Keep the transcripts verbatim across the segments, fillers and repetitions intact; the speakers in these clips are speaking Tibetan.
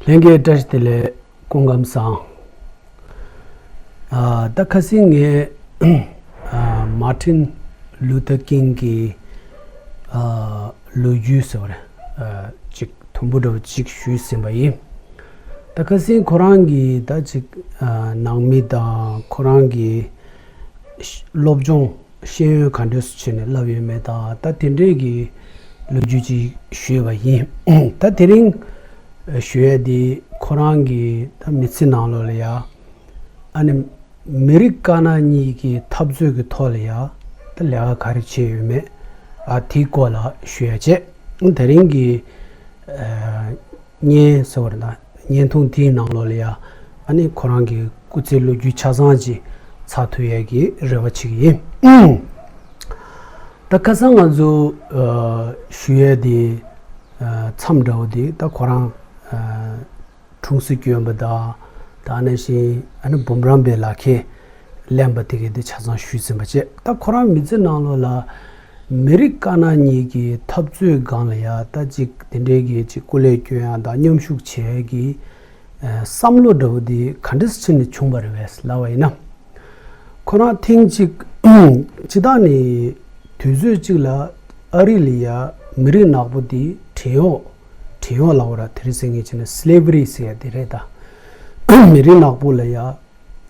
ལྷན་རྒྱས་བཀྲ་ཤིས་བདེ་ལེགས། སྐུ་ཁམས་བཟང་། ཨ། ད་ཁ་སང་ངས་ཨ། མར་ཊིན་ལུ་ཐར་ཀིང་གི་ཨ། ལོ་རྒྱུས་ཟེར་བ་རེད། ཨ། ཅིག་དུམ་བུ་འདྲ་བོ་ཅིག་ཞུས་ཟིན་པ་ཡིན། ད་ཁ་སང་ཁོ་རང་གི་ད་ཅིག་ཨ། ནང་མི་དང་ཁོ་རང་གི་སློབ་སྦྱོང་ཤེས་ཡོན་ག་འདྲས་སུ་བྱས་ནས་བསླབས་ཡོད་མེད་དང་། ད་དེ་འདྲས་ཀྱི་ལོ་རྒྱུས་ཅིག་ཞུས་པ་ཡིན། ད་དེ་རིང་ཞུ་ཡས་དེ་ཁོ་རང་གི་ད་མི་ཚེ་ནང་ལོགས་ལ་ཡ། ཨ་ནི་མི་རིགས་དཀར་ནག་གཉིས་ཀྱི་འཐབ་རྩོད་ཀྱི་ཐོག་ལ་ཡ། ད་ལས་ཀ་ག་རེ་བྱས་ཡོད་མེད། ཨ། དེའི་སྐོར་ལ་ཞུ་ཡ་བྱས། དེ་རིང་གི་ཨ། བརྙན་ཟེར་བ་རེད་ད། བརྙན་ཐུང་དེའི་ནང་ལོགས་ལ་ཡ། ཨ་ནི་ཁོ་རང་གི་སྐུ་ཚེའི་ལོ་རྒྱུས་ཆ་ཚང་ཅིག་ཚར་ཐུབ་ཡས་ཀྱི་རེ་བ་བྱེད་ཀྱི་ཡིན། ད་ཁ་སང་ང་ཚོ་ཨ། ཞུ་ཡས་དེ་ཨ། མཚམས་འདྲ་བོ་དེ་ད་ཁོ་རང་ཨ། གྲོང་གསེབ་སྐྱོན་པ་དང་། ད་ནང་བཞིན་ཨ་ནི་འབུམ་རམས་པའི་ལག་ཁྱེར་ལེན་པ་དེ་གའི་དེ་ཆ་ཚང་ཞུས་ཟིན་པ་བྱས། ད་ཁོ་རང་མི་ཚེ་ནང་ལོགས་ལ་མི་རིགས་དཀར་ནག་གཉིས་ཀྱི་འཐབ་རྩོད་སྒང་ལ་ཡ། ད་ཅིག་དེ་འདྲའི་གི་ཅིག་སྐུ་ལས་སྐྱོན་ཡ་དང་མཉམ་ཞུགས་བྱེད་ཡ་གི་ཨ། བསམ་བློ་འདྲ་བོ་དེ་ག་འདྲས་ཕྱིན་ནས་བྱུང་བ་རེད་པས་ལབ་པ་ཡིན་ན། ཁོ་རང་ཐེངས་གཅིག་སྤྱིར་བཏང་ནས་དུས་ཚོད་གཅིག་ལ་ཨ་རི་ལ་ཡ་མི་རིགས་ནག་པོ་དེ་བྲན་གཡོག་བྲན་གཡོག་ལབ་དགོས་ར། དེ་རིང་སང་ཉིན་བྱས་ན་སི་ལེ་ཝ་རི་ཟེར་ཡ་དེ་རེད་ད། མི་རིགས་ནག་པོ་ལ་ཡ་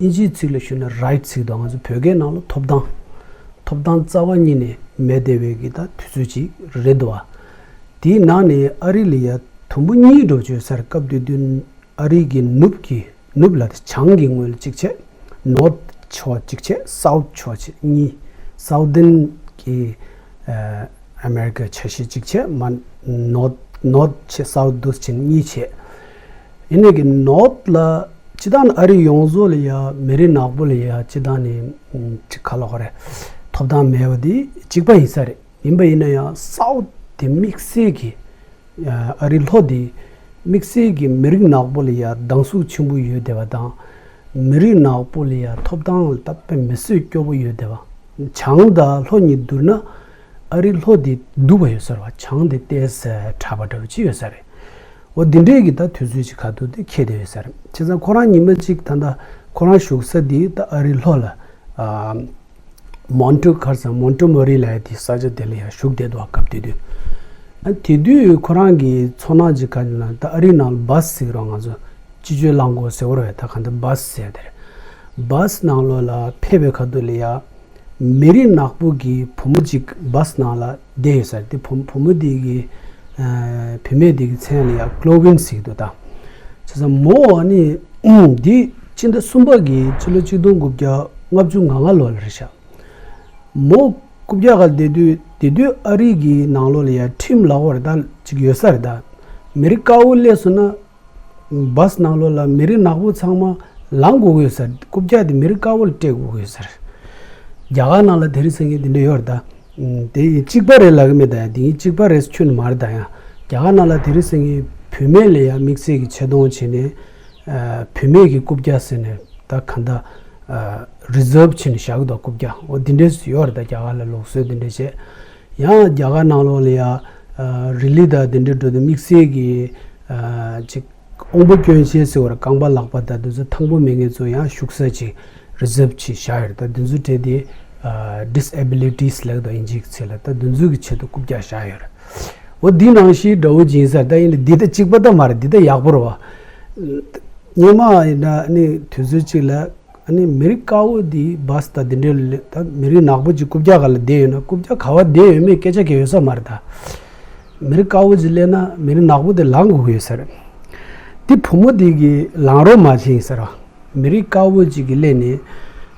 དབྱིན་ཇིའི་ཚིག་ལ་ཞུས་ན་རའིཊ་ཟེར་གི་འདུག་ང་ཚོ་བོད་སྐད་ནང་ལ་ཐོབ་ཐང་། ཐོབ་ཐང་རྩ་བ་ཉིད་ནས་མེད་བསྡད་པའི་གི་ད་དུས་ཚོད་ཅིག་རེད་འདུག་བ། དེའི་ནང་ནས་ཨ་རི་ལ་ཡ་དུམ་བུ་གཉིས་འགྲོ་བཅོས་སར་སྐབས་དེ་དུས། ཨ་རི་གི་ནུབ་ཀྱི། ནུབ་ལ་བྱང་གི་ངོས་ལ་གཅིག་བྱས། ནོར་ཐ་ཕྱོགས་གཅིག་བྱས། སའུ་ཐ་ཕྱོགས་བྱས་གཉིས། སའུ་ཐརན་གྱི་ཨ། ཨ་མེ་རི་ཀ་ཆ་ཤས་གཅིག་བྱས། མ་ནོར་ཐ། ནོར་ཐ་བྱས། སའུ་ཐ་འདུག་བྱས་གཉིས་བྱས། ཡིན་ནའི་གི་ནོར་ཐ་ལ་སྤྱིར་བཏང་ཨ་རི་ཡོངས་རྫོགས་ལ་ཡ་མི་རིགས་ནག་པོ་ལ་ཡ་སྤྱིར་བཏང་ནས་ཅིག་ག་ལབ་དགོས་རེད། ཐོབ་ཐང་མེད་པ་དེ་གཅིག་པ་ཡིན་ས་རེད། ཡིན་པ་ཡིན་ན་ཡང་སའུ་ཐ་དེ་དམིགས་བསལ་གྱི། ཨ་རི་ལྷོ་དེ་དམིགས་བསལ་གྱི་མི་རིགས་ནག་པོ་ལ་ཡ་སྡང་ཟུག་ཆེན་པོ་ཡོད་བསྡད་པ་དང་། མི་རིགས་ནག་པོ་ལ་ཡ་ཐོབ་ཐང་ལ་ད་དཔེ་མི་སྲིད་སྐྱོ་པོ་ཡོད་བསྡད་པ། བྱང་དང་ལྷོ་གཉིས་བསྡུར་ན་ཨ་རི་ལྷོ་དེ་སྡུག་པ་ཡོད་ས་རེད་བ། བྱང་དེ་ཏོག་ཙམ་དྲག་པ་འདྲ་བོ་ཅིག་ཡོད་ས་རེད། འོ་འདི་འདྲའི་གི་ད་དུས་ཚོད་ཅིག་ག་དུས་དེ་འཁེལ་བསྡད་ཡོད་ས་རེད། བྱས་ཙང་ཁོ་རང་ཉི་མ་གཅིག་ད་ལྟ་ཁོ་རང་བཞུགས་ས་དེ་ད་ཨ་རི་ལྷོ་ལ། ཨ། མོན་ཊོ་ཁར་སང་མོན་ཊོ་མོ་རི་ལབ་ཡ་དེ་ས་ཆ་དེ་ལ་ཡ་བཞུགས་བསྡད་འདུག་བ། སྐབས་དེ་དུས། ཨ། དེ་དུས་ཁོ་རང་གི་ཚོར་སྣང་ཅིག་ག་རེ་ལབ་ན། ད་ཨ་རིའི་ནང་ལ་བྷ་སི་ཟེར་གི་རེད་བ། ང་ཚོ་སྤྱི་སྤྱོད་རླངས་འཁོར་ཟེར་གི་རེད་བ། ད་གང་ལྟར་བྷ་སི་ཟེར་ཡ་དེ་རེད། བྷ་སི་ནང་ལོགས་ལ་ཕེབས་པའི་ཁ་ཐུག་ལ་ཡ་མི་རིགས་ནག་པོ་གི་བུ་མོ་ཅིག་བྷ་སི་ནང་ལ་བསྡད་ཡོད་ས་རེད། དེ་བུ་བུ་མོ་དེ་གི། ཨ། བུད་མེད་དེ་གི་མཚན་ལ་ཡ་ཀློ་ཝིན་ཟེར་གི་འདུག་ད། བྱས་ཙང་མོ་ཨ་ནི་འདི་སྤྱི་ཟླ་གསུམ་པ་གི་ཕྱི་ལོ་ཆིག་སྟོང་དགུ་བརྒྱ་ལྔ་བཅུ་ང་ལྔ་ལོ་ལ་རེད་ཤག་མོ་རྐུབ་བཀྱག་སྒང་བསྡད་དུས། དེ་དུས་ཨ་རི་གི་ནང་ལོགས་ལ་ཡ་ཁྲིམས་ལབ་དགོས་རེད་ད། ཅིག་ཡོད་ས་རེད་ད། མི་རིགས་དཀར་པོ་སླེབས་སོང་ན་བྷ་སི་ནང་ལོགས་ལ་མི་རིགས་ནག་པོ་ཚང་མ་ལངས་དགོས་ཀྱི་ཡོད་ས་རེད། རྐུབ་བཀྱག་དེ་མི་རིགས་དཀར་པོ་ལ་སྤྲད་དགོས་ཀྱི་ཡོད་ས་རེད། རྒྱ་གར་ནང་ལ་དེ་རིང་སང་ཉིན་དེ་འདྲ་ཡོད་རེད་ད། དེ་གཅིག་པ་རེད་ལབ་ཀྱི་མེད་ད་ཡ། དེ་གཅིག་པ་རེད་ཁྱོན་ནས་མ་རེད་ད་ཡ། རྒྱ་གར་ནང་ལ་དེ་རིང་སང་ཉིན་བུད་མེད་ལ་ཡ་དམིགས་བསལ་གྱི་ཆེ་མཐོང་བྱས་ནས། ཨ། བུད་མེད་ཀྱི་རྐུབ་བཀྱག་ཟེར་ནས་ད་གང་ལྟར། ཨ། རི་ཛརབ་བྱས་ནས་བཞག་གི་འདུག་རྐུབ་བཀྱག་འོ་འདི་འདྲས་ཡོད་རེད་ད། རྒྱ་གར་ལ་ལུགས་སྲོལ་འདི་འདྲས་བྱས། ཡང་རྒྱ་གར་ནང་ལོགས་ལ་ཡ། ཨ། རི་ལི་དང་འདི་འདྲས་འགྲོ་དུས་དམིགས་བསལ་གྱི། ཨ། ཅིག་དབང་པོ་སྐྱོན་ཅན་ཟེར་བ་རེད། རྐང་པ་ལག་པ་དང་དེ་ཚོ་ཐང་པོ་མེད་མཁན་ཚོ་ཡང་བཞུགས་ས་ཅིག་རི་ཛརབ་བྱས་བཞག་ཡོད་རེད་ད། འདི་ཚོ་གྲས་དེ། ཨ། ཌི་སི་ཨེ་བི་ལི་ཊི་སི་ལབ་ཀྱི་འདུག་དབྱིན་ཇིའི་ཚིག་ལ། ད་འདི་ཚོ་གི་ཆེད་དུ་རྐུབ་བཀྱག་བཞག་ཡོད་རེད། འོ་འདི་ནང་བཞིན་འདྲ་བོ་ཅིག་ཡིན་ས་རེད། ད་ཡིན་ནའི་འདི་ད་གཅིག་པ་ད་མ་རེད། འདི་ད་ཡག་པོ་རེད་བ། སྔོན་མ་ཡིན་ན་ཨ་ནི་དུས་ཚོད་ཅིག་ལ་ཨ་ནི་མི་རིགས་དཀར་པོ་འདི་བྷ་སི་དང་འདི་འདྲའི་ལ། ད་མི་རིགས་ནག་པོ་ཅིག་རྐུབ་བཀྱག་སྒང་ལ་བསྡད་ཡོད་ན། རྐུབ་བཀྱག་ག་པར་བསྡད་ཡོད་མེད་སྐད་ཆ་གང་ཡང་ཡོད་ས་མ་རེད་ད། མི་རིགས་དཀར་པོ་ཅིག་སླེབས་ན་མི་རིགས་ནག་པོ་དེ་ལངས་དགོས་ཀྱི་ཡོད་ས་རེད། དེ་བུ་མོ་དེ་གིས་ལངས་རོགས་མ་བྱས་ཡིན་ས་རེད་བ། མི་རིགས་དཀར་པོ་ཅིག་གིས་སླེབས་ནས།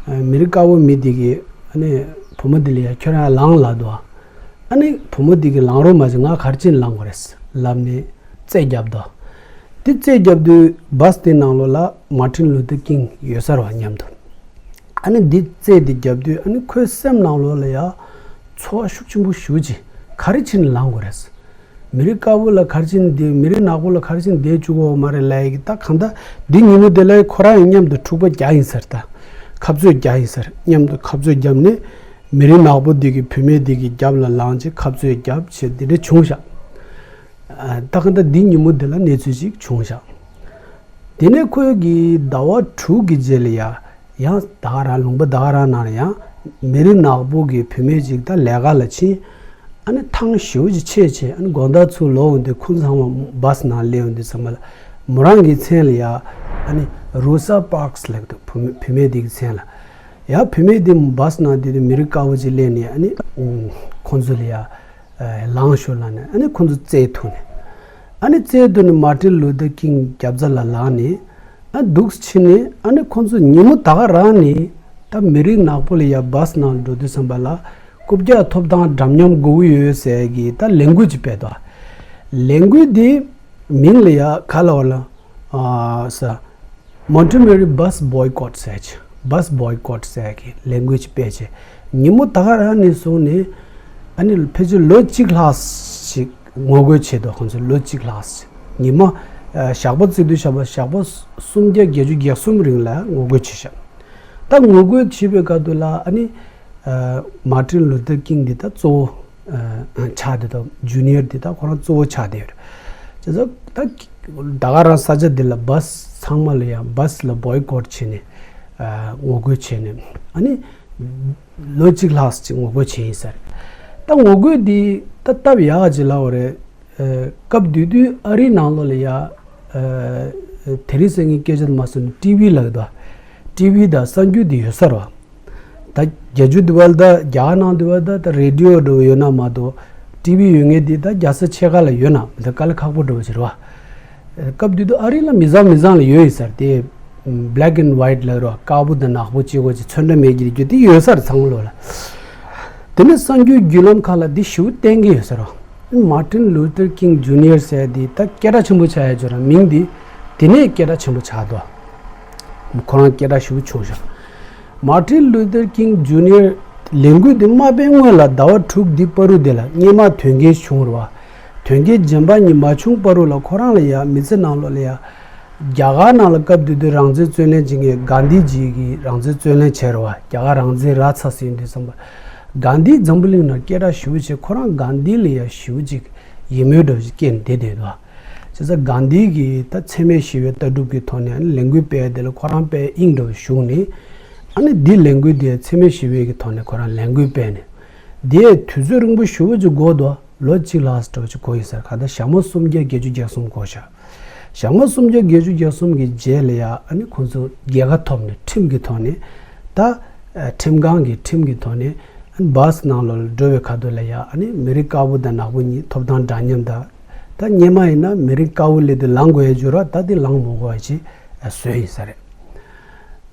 ཨ། མི་རིགས་དཀར་པོ་མི་དེ་གིས་ཨ་ནི་བུ་མོ་དེ་ལ་ཡ་ཁྱོད་རང་ཡར་ལངས་ལབ་འདུག་བ། ཨ་ནི་བུ་མོ་དེ་གིས་ལངས་རོགས་མ་བྱས། ང་ག་རེ་བྱས་ནས་ལངས་དགོས་རེད་ལབ་ནས་རྩོད་རྒྱབ་འདུག་དེ་རྩོད་རྒྱབ་དུས་བྷ་སི་དེ་ནང་ལོགས་ལ་མར་ཊིན་ལུ་ཐར་ཀིང་ཡོད་ས་རེད་བ་མཉམ་དུ། ཨ་ནི་འདི་རྩོད་དེ་རྒྱབ་དུས་ཨ་ནི་ཁོའི་སེམས་ནང་ལོགས་ལ་ཡ་ཚོར་བ་ཤུགས་ཆེན་པོ་ཞེ་པོ་ཅིག་ག་རེ་བྱས་ནས་ལངས་དགོས་རེད། མི་རིགས་དཀར་པོ་ལ་ག་རེ་བྱས་ནས་བསྡད། མི་རིགས་ནག་པོ་ལ་ག་རེ་བྱས་ནས་བསྡད་བཅུག་གི་ཡོད་མ་རེད་ལབ་ཡ་གི། ད་གང་ལྟར་འདི་ཉིན་མོ་དེ་ལ་ཁོ་རང་ཡང་མཉམ་དུ་འཁྲུག་པ་རྒྱག་ཡིན་ས་རེད་ད། ཁ་རྩོད་རྒྱག་ཡིན་ས་རེད། མཉམ་དུ་ཁ་རྩོད་བརྒྱབ་ནས་མི་རིགས་ནག་པོ་དེ་གི་བུད་མེད་དེ་གི་རྒྱབ་ལ་ལངས་བྱས་ཁ་རྩོད་བརྒྱབ་བྱས་འདི་འདྲ་བྱུང་ཤག་ཨ། ད་གང་ལྟར་འདི་ཉིན་མོ་དེ་ལ་གནས་ཚུལ་ཅིག་བྱུང་ཤག་དེ་ནས་ཁོས་གི་ཟླ་བ་དྲུག་གི་རྗེས་ལ་ཡ། ཡང་ད་ག་རང་ལུང་པ་ད་ག་རང་ནང་ལ་ཡང་མི་རིགས་ནག་པོ་གི་བུད་མེད་ཅིག་ད་ལས་ཀ་ལ་ཕྱིན། ཨ་ནི་ཐང་ཞེ་པོ་ཅིག་ཆད་བྱས། ཨ་ནི་དགོང་དག་ཚུར་ལོག་འོང་དུས་ཁོ་ཚང་མ་བྷ་སི་ནང་སླེབས་འོང་དུས་ཚང་མ་ལ་མོ་རང་གི་མཚན་ལ་ཡ། ཨ་ནི་རོ་ས་པཱརྐ་སི་ལབ་འདུག་བུད་མེད་བུད་མེད་དེ་གི་མཚན་ལ། ཡ་བུད་མེད་དེ་བྷ་སི་ནང་དེ་དུས་མི་རིགས་དཀར་པོ་ཅིག་སླེབས་ནས། ཨ་ནི་ཁོ་ཚོ་ལ་ཡ་ལངས་ཤོག་ལབ་ནས། ཨ་ནི་ཁོ་ཚོ་རྩེད་ཐུག་ནས། ཨ་ནི་རྩེད་ཐུག་ནས་མར་ཊིན་ལུ་ཐར་ཀིང་རྒྱབ་རྩ་ལ་ལངས་ནས། ཨ་འདུག་ཕྱིན་ནས། ཨ་ནི་ཁོ་ཚོ་ཉིན་མོ་ད་ག་རང་ནས་ད་མི་རིགས་ནག་པོ་ལ་ཡ་བྷ་སི་ནང་འགྲོ་དུས་ཙམ་པ་ལ་རྐུབ་བཀྱག་ཐོབ་ཐང་འདྲ་མཉམ་དགོས་ཀྱི་ཡོད་ཟེར་གི་ད་ལས་འགུལ་ཅིག་སྤེལ་འདུག་ལས་འགུལ་འདི་མིང་ལ་ཡ་ག་ལབ་ལ། ཨ་ས། Montgomery Bus Boycott ཟེར་གྱི། Bus Boycott ཟེར་གྱི་ལས་འགུལ་ཅིག་སྤེལ་བྱས། ཉིན་མོ་ད་ག་རང་ནས་བཟུང་ནས། ཨ་ནི་ཕལ་ཆེར་ལོ་གཅིག་ལྷག་ཞིག་ངོ་རྒོལ་བྱས་འདུག་ཁོང་ཚོས་ལོ་གཅིག་ལྷག་ཞིག་ཉི་མ་ཨ་ཞག་པ་བརྩི་དུས་ཞག་པ་ཞག་པ་སུམ་བརྒྱ་བརྒྱད་ཅུ་གྱ་གསུམ་རིང་ལ་ངོ་རྒོལ་བྱས་ཤག་ད་ངོ་རྒོལ་བྱེད་པའི་སྐབས་དུ་ལ། ཨ་ནི་ཨ་མར་ཊིན་ལུ་ཐར་ཀིང་འདི་ད་གཙོ་བོ་ཨ་ཆགས་བསྡད་འདུག་ཇུ་ནི་ཡར་འདི་ད་ཁོ་རང་གཙོ་བོ་ཆགས་བསྡད་ཡོད་རེད། བྱས་ཙང་ད་ད་ག་རང་ས་ཆ་འདི་ལ་བྷ་སི་ཚང་མ་ལ་ཡང་བྷ་སི་ལ་བོའི་ཀོཊ་བྱས་ནས། ཨ་ངོ་རྒོལ་བྱས་ནས། ཨ་ནི་ལོ་གཅིག་ལྷག་ཅིག་ངོ་རྒོལ་བྱས་ཡིན་ས་རེད། ད་ངོ་རྒོལ་འདི་ད་སྟབས་ཡག་ཅིག་ལབ་པ་རེད། ཨ་སྐབས་དེ་དུས་ཨ་རིའི་ནང་ལོགས་ལ་ཡ། ཨ་དེ་རིང་སང་ཉིན་སྐད་ཆ་དུ་མ་སོང་ནས་ཊི་ཝི་ལབ་ཀྱི་འདུག་ཊི་ཝི་དང་གསར་འགྱུར་འདི་ཡོད་ས་རེད་བ། ད་རྒྱ་ཇུ་འདི་བ་ལ་ད་རྒྱ་གར་ནང་འདི་བ་ལ་ད་ད་རེ་ཌི་ཡོ་འདྲ་བོ་ཡོད་ན་མ་གཏོགས། ཊི་ཝི་ཡོད་མཁན་འདི་ད་རྒྱལ་ས་ཕྱེད་ཀ་ལ་ཡོད་ན་མི་ད་དཀའ་ལས་ཁག་པོ་འདྲ་བོ་ཅིག་རེད་བ། སྐབས་དེ་དུས་ཨ་རི་ལ་མི་ཚང་མི་ཚང་ལ་ཡོད་ཡིན་ས་རེད་དེ། Black and White ལབ་རོ། དཀར་པོ་དང་ནག་པོ་གཅིག་པོ་གཅིག་ཚོན་ཁྲ་མེད་ཀྱི་རྒྱུ་དེ་ཡོད་ས་རེད་ཚང་མ་ལོ་ལ། དེ་ནས་གསར་འགྱུར་བརྒྱུད་ལམ་ཁག་ལ་འདི་ཞེ་པོ་བསྟན་གྱི་ཡོད་ས་རེད། མར་ཊིན་ལུ་ཐར་ཀིང་ཇུ་ནི་ཡར་ཟེར་འདི་ད་སྐད་གྲགས་ཆེན་པོ་ཆགས་ཡ་ཅིག་རེད། མིང་འདི་དེ་ནས་སྐད་གྲགས་ཆེན་པོ་ཆགས་འདུག་ཁོ་རང་སྐད་གྲགས་ཞེ་པོ་བྱུང་ཤག་མར་ཊིན་ལུ་ཐར་ཀིང་ཇུ་ནི་ཡར་ལས་འགུལ་འདི་མ་སྤེལ་སྔོན་ལ་ཟླ་བ་དྲུག་འདི་བར་དུ་དེ་ལ་སྔོན་མ་དོན་རྐྱེན་བྱུང་རེད་བ། དོན་རྐྱེན་རྗེན་པ་གཉིས་མ་བྱུང་བར་དུ་ལ་ཁོ་རང་ལ་ཡ་མི་ཚེ་ནང་ལོགས་ལ་ཡ། རྒྱ་གར་ནང་ལ་སྐབས་དེ་དུས་རང་བཙན་རྩོད་ལེན་བྱེད་མཁན་གྷན་དྷི་ཇི་གིས་རང་བཙན་རྩོད་ལེན་བྱས་རེད་བ། རྒྱ་གར་རང་བཙན་རག་ཚར་ཟིན་དུས་ཙམ་པ། གྷན་དྷི་འཛམ་བུ་གླིང་ནང་སྐད་གྲགས་ཞེ་པོ་བྱས། ཁོ་རང་གྷན་དྷི་ལ་ཡ་ཞེ་པོ་ཅིག་ཡིད་སྨོན་འདྲ་བོ་ཞིག་སྐྱེས་ནས་བསྡད་བསྡད་འདུག་བྱས་ཙང་གྷན་དྷི་གིས་ད་འཚེ་མེད་ཞི་བའི་ལྟ་གྲུབ་ཀྱི་ཐོག་ནས་ཨ་ནི་ལས་འགུལ་སྤེལ་དེ་ལ་ཁོ་རང་དཔེ་དབྱིངས་འདྲ་བོ་ཞུགས་ནས། ཨ་ནི་འདི་ལས་འགུལ་དེ་འཚེ་མེད་ཞི་བའི་གི་ཐོག་ནས་ཁོ་རང་ལས་འགུལ་སྤེལ་ནས། དེ་དུས་ཚོད་རིང་པོ་ཞེ་པོ་ཅིག་འགོར་འདུག་ལོ་གཅིག་ལྷག་ཙམ་འདྲ་བོ་ཅིག་འགོར་ཡོད་ས་རེད། ག་ད་ཞག་མ་སུམ་བརྒྱ་བརྒྱད་ཅུ་གྱ་གསུམ་འགོར་ཤག་ཞག་མ་སུམ་བརྒྱ་བརྒྱད་ཅུ་གྱ་གསུམ་གྱི་རྗེས་ལ་ཡ་ཨ་ནི་ཁོང་ཚོ་རྒྱལ་ཁ་ཐོབ་ནས་ཁྲིམས་ཀྱི་ཐོག་ནས། ད་ཨ་ཁྲིམས་ཁང་གི་ཁྲིམས་ཀྱི་ཐོག་ནས་ཨ་ནི་བྷ་སི་ནང་ལོགས་ལ་འགྲོ་བའི་ཁ་ཐུག་ལ་ཡ་ཨ་ནི་མི་རིགས་དཀར་པོ་དང་ནག་པོ་གཉིས་ཐོབ་ཐང་འདྲ་མཉམ་དང་། ད་སྔོན་མ་ཡིན་ན་མི་རིགས་དཀར་པོ་སླེབས་དུས་ལངས་དགོས་ཡ་ཅིག་ཡོད་རེད་བ། ད་དེ་ལངས་མ་དགོས་པ་ཅིག་བཟོས་ཡིན་ས་རེད།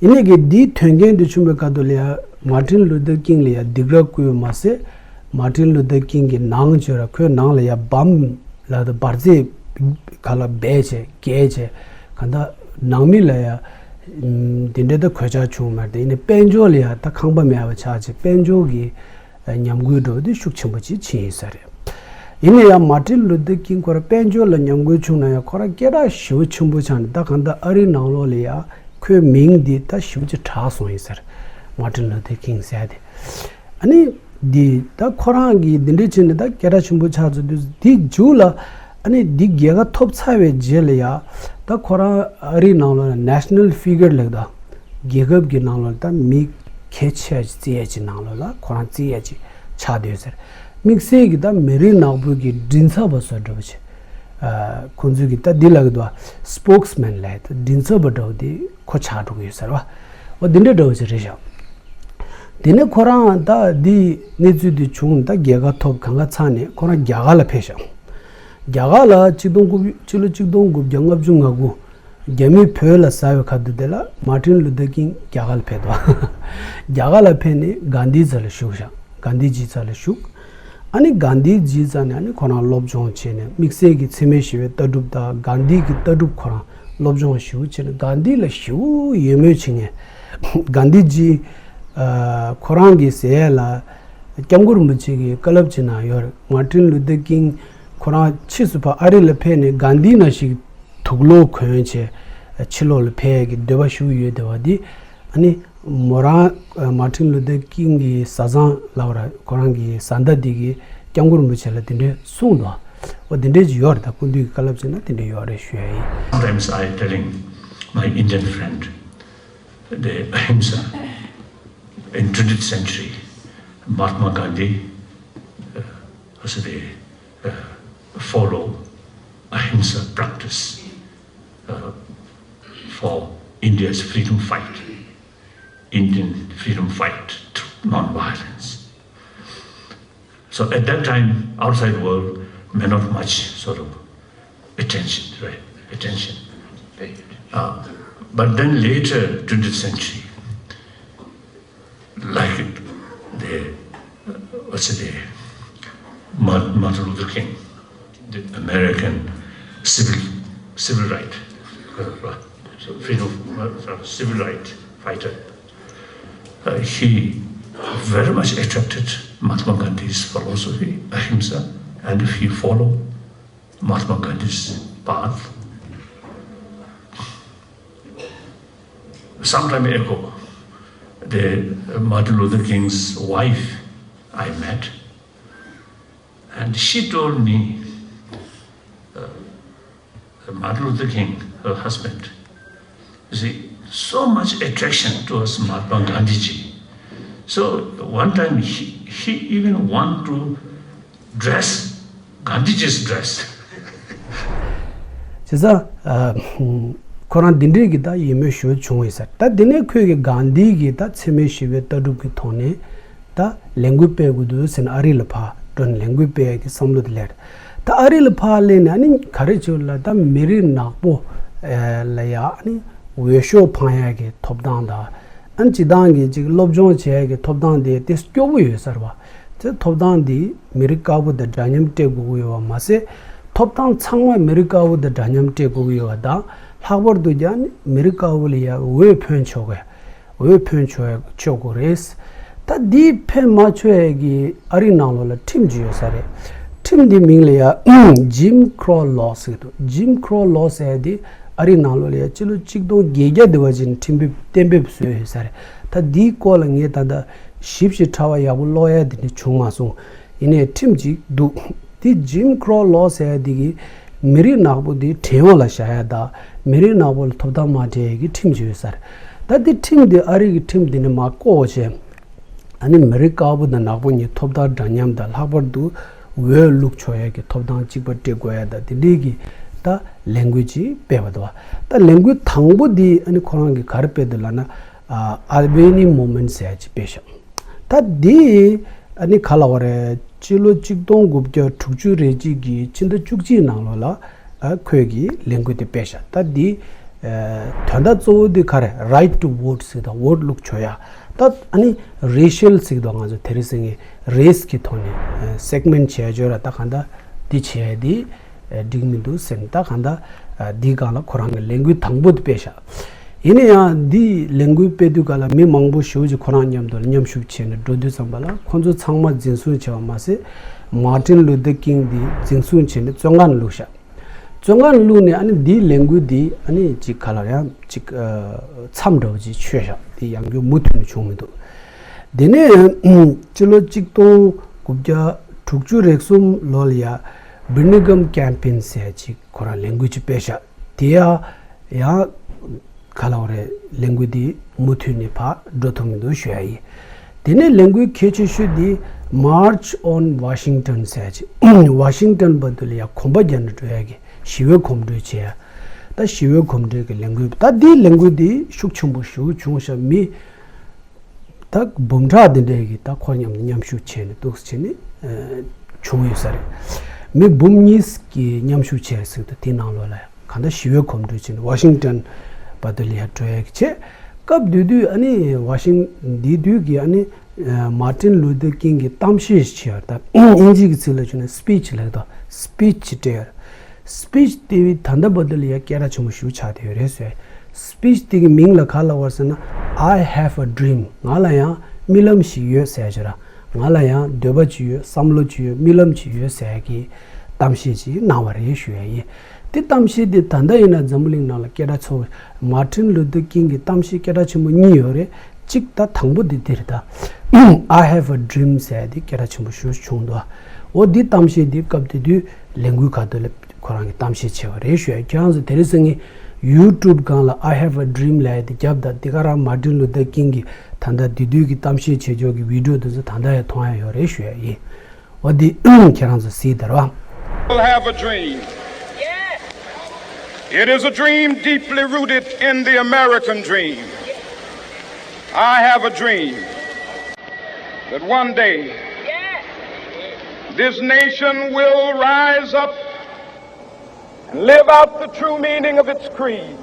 ཡིན་ནའི་གི་འདིའི་དོན་རྐྱེན་དེ་བྱུང་བའི་སྐབས་དུ་ལ་ཡ་མར་ཊིན་ལུ་ཐར་ཀིང་ལ་ཡ་སྡིགས་ར་བསྐུལ་བ་མ་ཟད། མར་ཊིན་ལུ་ཐར་ཀིང་གི་ནང་ཅིག་ཡོད་ར། ཁོའི་ནང་ལ་ཡ་བམ་ལ་ད་འབར་རྫས་ག་ལ་སྦས་བྱས་བརྒྱབ་བྱས། གང་ལྟར་ནང་མི་ལ་ཡ་འདི་འདྲའི་ད་གོད་ཆག་བྱུང་མ་རེད་དེ། ཡིན་ནའི་དཔལ་འབྱོར་ལ་ཡ་ད་ཁང་པ་མེད་པ་ཆགས་བྱས། དཔལ་འབྱོར་གྱི་ཉམས་རྒུད་འགྲོ་བ་དེ་ཤུགས་ཆེན་པོ་ཅིག་ཕྱིན་ཡིན་ས་རེད། ཡིན་ན་ཡང་མར་ཊིན་ལུ་ཐར་ཀིང་ཁོ་རང་དཔལ་འབྱོར་ལ་ཉམས་རྒུད་བྱུང་ན་ཡང་ཁོ་རང་སྐད་གྲགས་ཞེ་པོ་ཆེན་པོ་ཆགས་ནས། ད་གང་ལྟར་ཨ་རིའི་ནང་ལོགས་ལ་ཡང་ཁོའི་མིང་འདི་ད་ཞེ་པོ་ཅིག་གྲགས་སོང་ཡིན་ཟེར། མར་ཊིན་ལུ་ཐར་ཀིང་ཟེར་ཏེ། ཨ་ནི་འདི་ད་ཁོ་རང་གིས་འདི་འདྲ་བྱས་ནས་ད་སྐད་གྲགས་ཆེན་པོ་ཆགས་ཚར་དུས་འདི་མཇུག་ལ། ཨ་ནི་འདི་རྒྱལ་ཁ་ཐོབ་ཚར་བའི་རྗེས་ལ་ཡང་ད་ཁོ་རང་ཨ་རིའི་ནང་ལོགས་ལ་ནེ་ཤ་ནལ་ཕི་གར་ལབ་ད། རྒྱལ་ཁབ་ཀྱི་ནང་ལོགས་ལ་ད་མི་གལ་ཆེ་བ་ཅིག་བརྩི་ཡས་ཅིག་ནང་ལོགས་ལ་ཁོ་རང་བརྩི་ཡས་ཅིག་ཆགས་སྡོད་ཟེར། དམིགས་བསལ་གྱི་ད་མི་རིགས་ནག་པོ་གི་མགྲིན་ཚབ་པ་བཟོ་འདྲ་བོ་ཅིག་ཨ་ཁོང་ཚོས་ཀྱི་ད་འདི་ལབ་ཀྱི་འདུག་བ། སི་པོག་སི་མེན་ལབ་ད། མགྲིན་ཚབ་པ་འདྲ་བོ་དེ་ཁོ་ཆགས་འགྲོ་གི་ཡོད་ཟེར་བ། འོ་འདི་འདྲ་འདྲ་བོ་ཅིག་རེད་ཤག་དེ་ནས་ཁོ་རང་ད་འདི་གནས་ཚུལ་འདི་བྱུང་། ད་རྒྱལ་ཁ་ཐོབ་གང་ག་ཚར་ནས་ཁོ་རང་རྒྱ་གར་ལ་ཕེབས་ཤག་རྒྱ་གར་ལ་ཆིག་སྟོང་དགུ་ཕྱི་ལོ་ཆིག་སྟོང་དགུ་བརྒྱ་ལྔ་བཅུ་ང་དགུ། རྒྱ་མིས་བོད་ལ་ཟ་བའི་ཁ་ཐུག་དེ་ལ་མར་ཊིན་ལུ་ཐར་ཀིང་རྒྱ་གར་ལ་ཕེབས་འདུག་རྒྱ་གར་ལ་ཕེབས་ནས་གྷན་དྷི་རྩ་ལ་བཞུགས་ཤག་གྷན་དྷི་ཇི་རྩ་ལ་བཞུགས། ཨ་ནི་གྷན་དྷི་ཇི་རྩ་ནས་ཨ་ནི་ཁོ་རང་སློབ་སྦྱོང་བྱས་ནས། དམིགས་བསལ་གྱི་འཚེ་མེད་ཞི་བའི་ལྟ་གྲུབ་དང་གྷན་དྷི་གི་ལྟ་གྲུབ་ཁོ་རང་སློབ་སྦྱོང་ཞེ་པོ་བྱས་ནས་གྷན་དྷི་ལ་ཞེ་པོ་ཡིད་སྨོན་བྱེད་མཁན། གྷན་དྷི་ཇི་ཨ་ཁོ་རང་གི་ཟེར་ཡས་ལ་སྐྱབས་མགོན་རིན་པོ་ཆེ་གི་བཀའ་སློབ་ཅིག་ནང་ཡོད་རེད། མར་ཊིན་ལུ་ཐར་ཀིང་ཁོ་རང་ཕྱིས་སུ་ཕར་ཨ་རི་ལ་ཕེབས་ནས་གྷན་དྷི་ནང་བཞིན་དུག་སློག་གོན་བྱས་ཕྱི་ལོགས་ལ་ཕེབས་ཀྱི་འདོད་པ་ཞུ་གི་ཡོད་བསྡད་པ་འདི། ཨ་ནི་མོ་རང་མར་ཊིན་ལུ་ཐར་ཀིང་གི་བཟའ་ཚང་ལབ་ར། ཁོ་རང་གི་བཟའ་ཟླ་འདི་གིས་སྐྱབས་མགོན་རིན་པོ་ཆེ་ལ་དེ་འདྲའི་གསུངས་འདུག་འོ་དེ་འདྲའི་ཅིག་ཡོད་རེད། ད་སྐུ་མདུན་གྱི་བཀའ་སློབ་བྱས་ན་དེ་འདྲའི་ཡོད་རེད་ཞུ་ཡ་ཡིན། Sometimes I telling my Indian friend, the Ahimsa in twentieth century, Mahatma Gandhi, uh, also they uh, follow Ahimsa practice uh, for India's freedom fight, Indian freedom fight through non-violence. So at that time, outside world may not much sort of attention, right? Attention. Uh, but then later, twentieth century, like the, what's the, Martin Luther King, the American civil civil right, uh, so freedom, uh, civil right fighter. Uh, he very much attracted Mahatma Gandhi's philosophy, ahimsa, and if you follow Mahatma Gandhi's path, some time ago, the Martin Luther King's wife I met, and she told me, uh, Martin Luther King, her husband, you see, so much attraction towards Mahatma Gandhiji. So one time he, he even want to dress Gandhiji's dress. བྱས་ཙང་ཁོ་རང་འདི་འདྲའི་གི་ད་ཡིད་སྨོན་ཞུ་བྱུང་ཡོད་ས་རེད། ད་འདི་ནས་ཁོས་གི་གྷན་དྷི་གི་ད་འཚེ་མེད་ཞི་བའི་ལྟ་གྲུབ་ཀྱི་ཐོག་ནས་ད་ལས་འགུལ་སྤེལ་དགོས་འདུག་ཟེར་ནས་ཨ་རི་ལ་ཕར་འགྲོ་ནས་ལས་འགུལ་སྤེལ་ཡ་གི་བསམ་བློ་དེ་སླེབས་རེད། ད་ཨ་རི་ལ་ཕར་སླེབས་ནས་ཨ་ནི་ག་རེ་བྱེད་ལ་ད་མི་རིགས་ནག་པོ་ལ་ཡ་ཨ་ནི་འོས་ཤོག་འཕང་ཡ་གི་ཐོབ་ཐང་དང་། ཨ་ནི་སྤྱི་བཏང་གི་ཅིག་སློབ་སྦྱོང་བྱེད་ཡ་གི་ཐོབ་ཐང་དེ་དེ་སྐྱོ་པོ་ཡོད་ས་རེད་བ། དེ་ཐོབ་ཐང་འདི་མི་རིགས་དཀར་པོ་དང་འདྲ་མཉམ་སྤྲད་དགོས་ཀྱི་ཡོད་པ་མ་ཟད། ཐོབ་ཐང་ཚང་མ་མི་རིགས་དཀར་པོ་དང་འདྲ་མཉམ་སྤྲད་དགོས་ཀྱི་ཡོད་པ་དང་། ལྷག་པར་དུ་ཀྱང་མི་རིགས་དཀར་པོ་ལ་ཡ་འོས་ཕོན་ཆོག་གི་འོས་ཕོན་ཆོག་ཡ་ཆོག་དགོས་རེད། ད་འདི་ཕན་མ་ཆོག་ཡ་གི་ཨ་རི་ནང་ལོགས་ལ་ཁྲིམས་ཅིག་ཡོད་ས་རེད། ཁྲིམས་འདི་མིང་ལ་ཡ་Jim Crow Law ཟེར་གི་འདུག Jim Crow Law ཟེར་ཡ་འདི་ཨ་རི་ནང་ལོགས་ལ་ཡ་སྤྱི་ལོ་གཅིག་སྟོང་བརྒྱད་བརྒྱ་དེ་བ་ཅིག་ནས་ཁྲིམས་དཔེ་གཏན་འབེབས་བཟོས་ཡོད་ས་རེད། ད་འདིའི་སྐོར་ལ་ངས་ད་ལྟ་ཞིབ་ཞིབ་ཕྲ་བ་ཡག་པོ་ཀློག་ཡ་དེ་འདྲ་བྱུང་མ་སོང་། ཡིན་ནའི་ཁྲིམས་ཅིག་འདུག་འདི་Jim Crow Law ཟེར་ཡ་འདི་གིས་མི་རིགས་ནག་པོ་འདི་བྲན་གཡོག་ལ་བཞག་ཡ་དང་མི་རིགས་ནག་པོ་ལ་ཐོབ་ཐང་མ་སྤྲད་ཡ་གི་ཁྲིམས་ཅིག་ཡོད་ས་རེད། ད་འདི་ཁྲིམས་འདི་ཨ་རི་གི་ཁྲིམས་འདི་ནས་མར་བཀོག་བྱས། ཨ་ནི་མི་རིགས་དཀར་པོ་དང་ནག་པོ་གཉིས་ཐོབ་ཐང་འདྲ་མཉམ་དང་ལྷག་པར་དུ་འོས་བླུག་ཆོག་ཡ་གི་ཐོབ་ཐང་གཅིག་པ་སྤྲད་དགོས་ཡ་དང་དེ་འདྲའི་གི་ད་ལས་འགུལ་ཅིག་སྤེལ་བ་དང་། ད་ལས་འགུལ་དང་པོ་འདི་ཨ་ནི་ཁོ་རང་གིས་ག་རེ་སྤེལ་འདུག་ལབ་ན། Albany Movement ཟེར་ཡ་ཅིག་སྤེལ་ཤག་ད་འདི་ཨ་ནི་ག་ལབ་དགོས་རེད། སྤྱི་ལོ་གཅིག་སྟོང་དགུ་བརྒྱ་དྲུག་ཅུ་རེ་གཅིག་གི་ཕྱི་ཟླ་བཅུ་གཅིག་ནང་ལོགས་ལ་ཨ་ཁོས་ཀྱིས་ལས་འགུལ་དེ་སྤེལ་ཤག་ད་འདི་ཨ་དོན་དག་གཙོ་བོ་འདི་ག་རེ། Right to vote ཟེར་དང་འོ་ཊི་བླུག་ཆོག་ཡ། ད་ཨ་ནི་racial ཟེར་དང་ང་ཚོ་དེ་རིང་སང་ཉིན་race གི་ཐོག་ནས་ཨ་segment བྱས་ཆོག་ར། ད་གང་ལྟར་འདི་བྱས་ཏེ་ཨ་འགྲིག་མི་འདུག་ཟེར་ནས། ད་གང་ལྟར་ཨ་འདིའི་སྒང་ལ་ཁོ་རང་གི་ལས་འགུལ་དང་པོ་དེ་སྤེལ་ཤག་ཡིན་ན་ཡང་འདི་ལས་འགུལ་སྤེལ་དུས་སྐབས་ལ་མི་མང་པོ་ཞེ་པོ་ཅིག་ཁོ་རང་མཉམ་དུ་མཉམ་ཞུགས་བྱས་ནས་འགྲོ་དུས་ཙམ་པ་ལ་ཁོ་ཚོ་ཚང་མ་འཛིན་བཟུང་བྱས་པ་མ་ཟད། Martin Luther King འདི་འཛིན་བཟུང་བྱས་ནས་བཙོན་ཁང་ནང་བླུགས་ཤག་བཙོན་ཁང་ནང་བླུགས་ནས་ཨ་ནི་འདིའི་ལས་འགུལ་འདི་ཨ་ནི་ཅིག་ག་ལ་ཡང་ཅིག་ཨ་མཚམས་འདྲ་བོ་ཅིག་ཆོད་ཤག་དེ་ཡང་བསྐྱར་མུ་མཐུད་ནས་བྱུང་མི་འདུག་དེ་ནས་སྤྱི་ལོ་གཅིག་སྟོང་དགུ་བརྒྱ་དྲུག་ཅུ་རེ་གསུམ་ལོ་ལ་ཡ་Brigham Young Campaign ཟེར་ཡ་ཅིག་ཁོ་རང་ལས་འགུལ་ཅིག་སྤེལ་ཤག་དེ་ཡང་ཡང་ག་ལབ་དགོས་རེད། ལས་འགུལ་འདི་མུ་མཐུད་ནས་ཕར་འགྲོ་ཐུབ་མི་འདུག་ཞུ་ཡ་ཡིན། དེ་ནས་ལས་འགུལ་གལ་ཆེ་ཤོས་འདི་March on Washington ཟེར་ཡ་ཅིག Washington བར་དུ་ལ་ཡ་གོམ་པ་རྒྱག་ནས་འགྲོ་ཡ་གི་ཞི་བའི་གོམ་བགྲོད་བྱེད་ཡ། ད་ཞི་བའི་གོམ་བགྲོད་ཀྱི་ལས་འགུལ། ད་འདིའི་ལས་འགུལ་འདི་ཤུགས་ཆེན་པོ་ཞེ་པོ་བྱུང་ཤག་མི་ད་འབུམ་ཕྲག་འདི་འདྲས་ཀྱིས་ད་ཁོ་མཉམ་དུ་མཉམ་ཞུགས་བྱས་ནས་འདུག་བྱས་ནས་ཨ་བྱུང་ཡོད་ས་རེད། མི་འབུམ་གཉིས་ཀྱིས་མཉམ་ཞུགས་བྱས་ཟིན་འདུག་དེའི་ནང་ལོགས་ལ་གང་ལྟར་ཞི་བའི་གོམ་བགྲོད་བྱས་ནས་Washington བར་དུ་ལ་ཡ་འགྲོ་ཡ་གི་བྱས། སྐབས་དེ་དུས་ཨ་ནི་Washington འདི་དུས་ཀྱི་ཨ་ནི་ཨ་Martin Luther King གི་གཏམ་བཤད་ཞིག་བྱས་པ། ད་དབྱིན་ཇིའི་གི་ཚིག་ལ་བྱས་ན་speech ལབ་དོ། Speech ཅིག་སྤྲད་ཡོད། Speech དེ་བས་ད་ལྟ་བར་དུ་ལ་ཡ་སྐད་གྲགས་ཆེན་པོ་ཞེ་པོ་ཆགས་བསྡད་ཡོད་རེད་ཟེར། Speech དེ་གི་མིང་ལ་ག་ལབ་པ་རེད་ཟེར་ན། I have a dream. ང་ལ་ཡང་རྨི་ལམ་ཞིག་ཡོད་ཟེར་ཡ་ཅིག་ར། ང་ལ་ཡང་འདོད་པ་ཅིག་ཡོད། བསམ་བློ་ཅིག་ཡོད། རྨི་ལམ་ཅིག་ཡོད་ཟེར་ཡ་གི་གཏམ་བཤད་ཅིག་གནང་བ་རེད་ཞུ་ཡ་ཡིན། དེ་གཏམ་བཤད་དེ་ད་ལྟ་ཡིན་ན་འཛམ་བུ་གླིང་ནང་ལ་སྐད་གྲགས་ཚ་བོ། Martin Luther King གི་གཏམ་བཤད་སྐད་གྲགས་ཆེན་པོ་གཉིས་ཡོད་རེད། གཅིག་ད་དང་པོ་དེ་འདི་རེད་ད། I have a dream ཟེར་ཡ་དེ་སྐད་གྲགས་ཆེན་པོ་ཞེ་པོ་བྱུང་འདུག་འོ་འདི་གཏམ་བཤད་འདི་སྐབས་དེ་དུས་ལས་འགུལ་ཁ་ཐུག་ལ་ཁོ་རང་གིས་གཏམ་བཤད་བྱས་པ་རེད་ཞུ་ཡ། ཁྱེད་རང་ཚོ་དེ་རིང་སང་ཉིན་ ཡུ་ཊུབ་སྒང་ལ་I have a dream ལབ་ཡ་དེ་རྒྱབ་དང་དེ་ག་རང་མར་ཊིན་ལུ་ཐར་ཀིང་གི་ད་ལྟ་དེ་དུས་ཀྱི་གཏམ་བཤད་བྱེད་ཕྱོགས་ཀྱི་བི་ཌིའོ་དེ་ཚོ་ད་ལྟ་ཡང་མཐོང་ཡ་ཡོད་རེད་ཞུ་ཡ་ཡིན། འོ་འདི་ཁྱེད་རང་ཚོ་གཟིགས་དང་རོགས། People have a dream. It is a dream deeply rooted in the American dream. I have a dream that one day this nation will rise up and live out the true meaning of its creed.